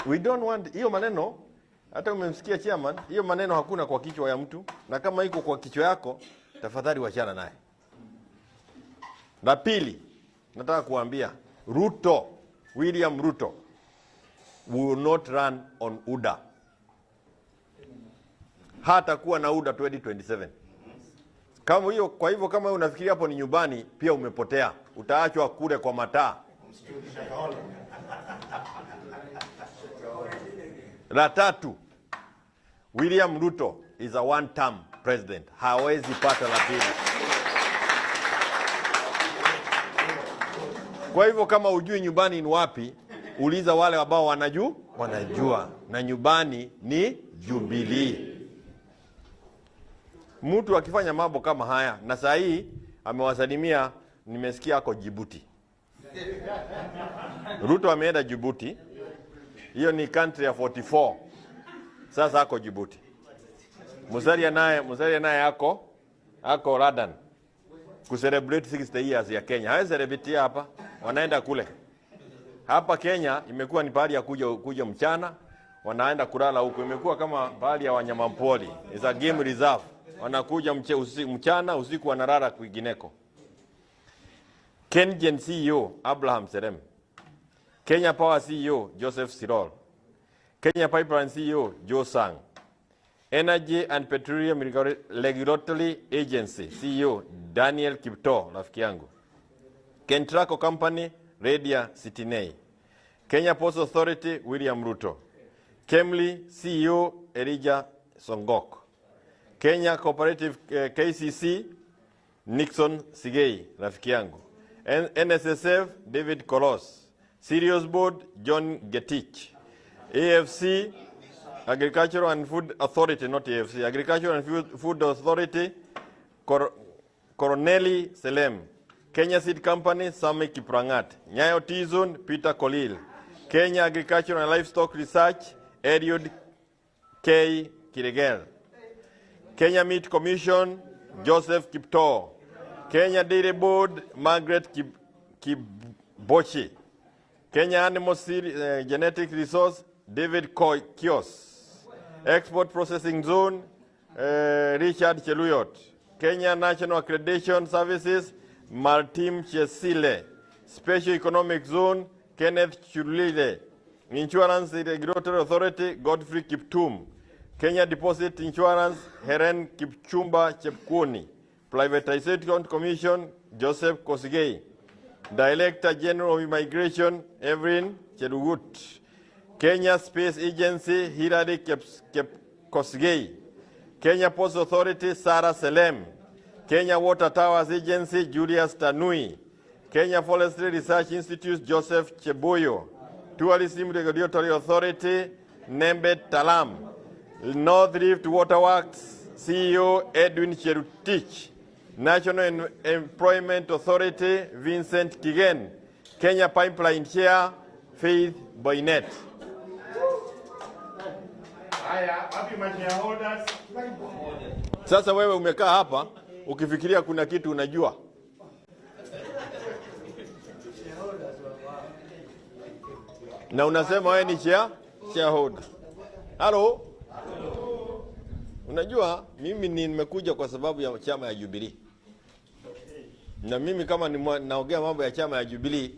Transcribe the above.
We don't want hiyo maneno. Hata umemsikia chairman, hiyo maneno hakuna kwa kichwa ya mtu, na kama iko kwa kichwa yako, tafadhali wachana naye. La pili, nataka kuambia Ruto, William Ruto will not run on UDA. Hatakuwa na UDA 2027. Kama hiyo, kwa hivyo kama unafikiria hapo ni nyumbani, pia umepotea, utaachwa kule kwa mataa. La tatu, William Ruto is a one term president, hawezi pata la pili. Kwa hivyo kama ujui nyumbani ni wapi, uliza wale ambao wanajua, na nyumbani ni Jubilee. Mtu akifanya mambo kama haya, na saa hii amewasalimia, nimesikia ako Djibouti. Ruto ameenda Djibouti, hiyo ni country ya 44. Sasa ako Djibouti. Musalia naye ako London kucelebrate 60 years ya Kenya. Hawezi celebrate hapa, wanaenda kule. Hapa Kenya imekuwa ni pahali ya kuja mchana, wanaenda kulala huko. Imekuwa kama pahali ya wanyama pori. It's a game reserve. Wanakuja mchana, usiku wanalala kwingineko. KenGen CEO Abraham Serem, Kenya Power CEO Joseph Sirol, Kenya Pipeline CEO Joe Sang, Energy and Petroleum Regulatory Agency CEO Daniel Kiptoo, rafiki yangu, Kentraco Company Radia Sitinei, Kenya Ports Authority William Ruto, Kemli CEO Elijah Songok, Kenya Cooperative KCC Nixon Sigei, rafiki yangu, NSSF David Kolos, Cereals Board John Getich, AFC Agricultural and Food Authority, not AFC, Agricultural and Food Authority Coroneli Selem, Kenya Seed Company Sami Kiprangat, Nyayo T-Zone Peter Kolil, Kenya Agricultural and Livestock Research Eliud K. Kiregel, Kenya Meat Commission Joseph Kiptoo, Kenya Dairy Board Margaret Kibochi, Kenya Animal Genetic Resource David Kios, Export Processing Zone Richard Cheluyot, Kenya National Accreditation Services Martin Chesile, Special Economic Zone Kenneth Chulile, Insurance Regulatory Authority Godfrey Kiptum, Kenya Deposit Insurance Heren Kipchumba Chepkuni, Privatization Commission Joseph Kosigei, Director General of Immigration Evelyn Cherugut, Kenya Space Agency Hilary Kosgei, Kenya Ports Authority Sarah Selem, Kenya Water Towers Agency Julius Tanui, Kenya Forestry Research Institute Joseph Cheboyo, Tourism Regulatory Authority Nembe Talam, North Rift Waterworks CEO Edwin Cherutich, National Employment Authority Vincent Kigen, Kenya Pipeline Chair Faith Boynet. Haya, wapi ma shareholders? Sasa wewe umekaa hapa ukifikiria kuna kitu unajua. Na unasema wewe ni shareholder. Halo? Unajua mimi nimekuja kwa sababu ya chama ya Jubilee. Na mimi kama naongea mambo ya chama ya Jubilee